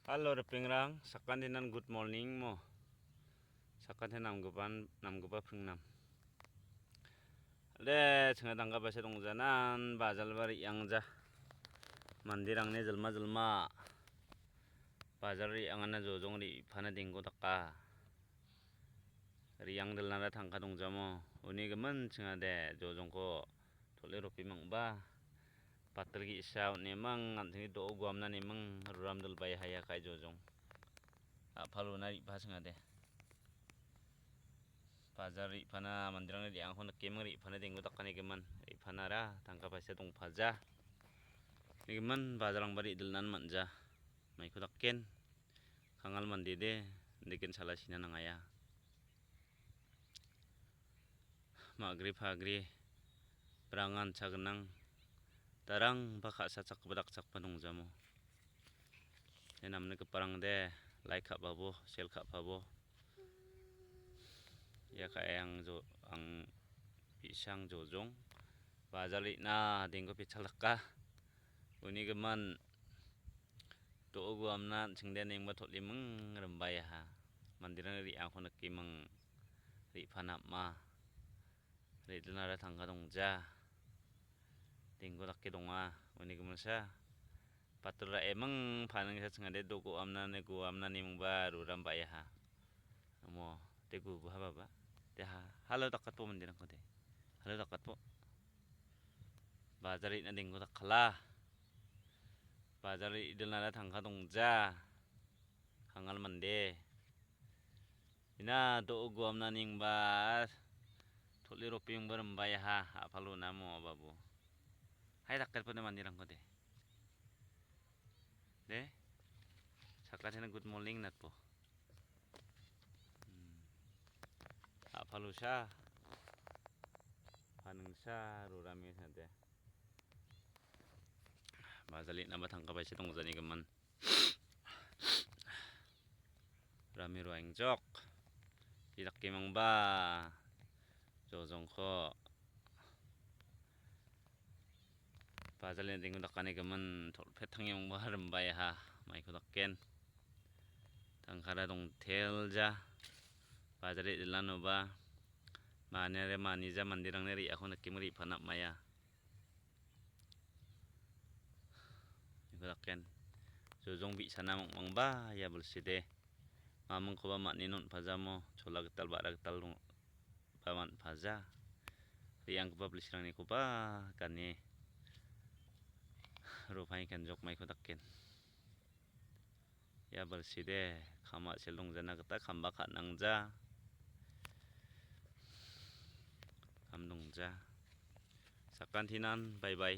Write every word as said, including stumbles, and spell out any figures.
Halo, ripengrang, sakantinan good morning mo. Sakantinan namgipan, namgipa pringnam. De, changa tangka paisa dongjanan, bajalba re·angja. Manderangni jilma jilma. Bajar re·angana jojong re·pana dengko daka. Re·angdilnara tangka dongjamo. Uni gimin chingade jojongko tol·e ropimangba. Patil ge·sa on·eming, an·chingni do·o guamnaniming, ruram dilbae haiakai jojong. A·palona re·pa chingade. Bajar re·pana manderangni re·angko nikeming re·pana dengko dakanigimin. Re·panara tangka paisa dongpaja. Nigimin bajarangba re·dilnan man·ja. Maiko daken. Kangal mandede, indeken sala sina nangaya. Magri pagri, brangan chagnang, darangba ka·sa chakgipa dakchakba dongjamo. Ia namnikgiparangde, like ka·babo, share ka·babo. Ia ka·e ang jo-, ang bi·sang jojong. Bajar re·na dengko pechalaka. Uni gimin do·o guamna an·chingde nengba tol·eming rimbaiaha. Manderangni re·angko nikeming re·panama. Re·dilnara tangka dongja. Dengko dake donga. Uni giminsa. Patil ra·eming panengsa chingade do·o guamnani guamnanimingba ruram ba·aiaha. Amo, de gubuha baba. De ha, halo dakatpo manderangko de. Halo dakatpo. Bajar re·na dengko dakala. Bajar re·dilnara tangka dongja. Kangal mande. Ina do·o guamnaningba tol·e ropingba rimbaiaha, a·palona mo babu. Hai dakatpo de manderangko de. De. Sakachina good morning natpo. Hmm. A·palosa. Paningsa rurame sade. Bajar re·naba tangka paisa dongjani gimin. Rami ruaengjok. Idakemangba jojongko. Bajar re·na dengko dakani gimin tol·pet tangemangba rimbaiaha. Maiko daken. Tangkara dongtelja. Bajar re·dilanoba. Maniare manija manderangni re·ako nikemo re·panapmaia. Niko daken. Jojong bi·sana mangmangba ia bilside. Mamingkoba man·e on·pajamo, chola gital ba·ra gital dong-, ba man·paja. Re·anggipa bilsiragnikoba gane ropae kanjok maiko daken. Ia bilside, kam a·sel dongjana gita kamba ka·nangja. Kam dongja. Sakantinan, bye bye.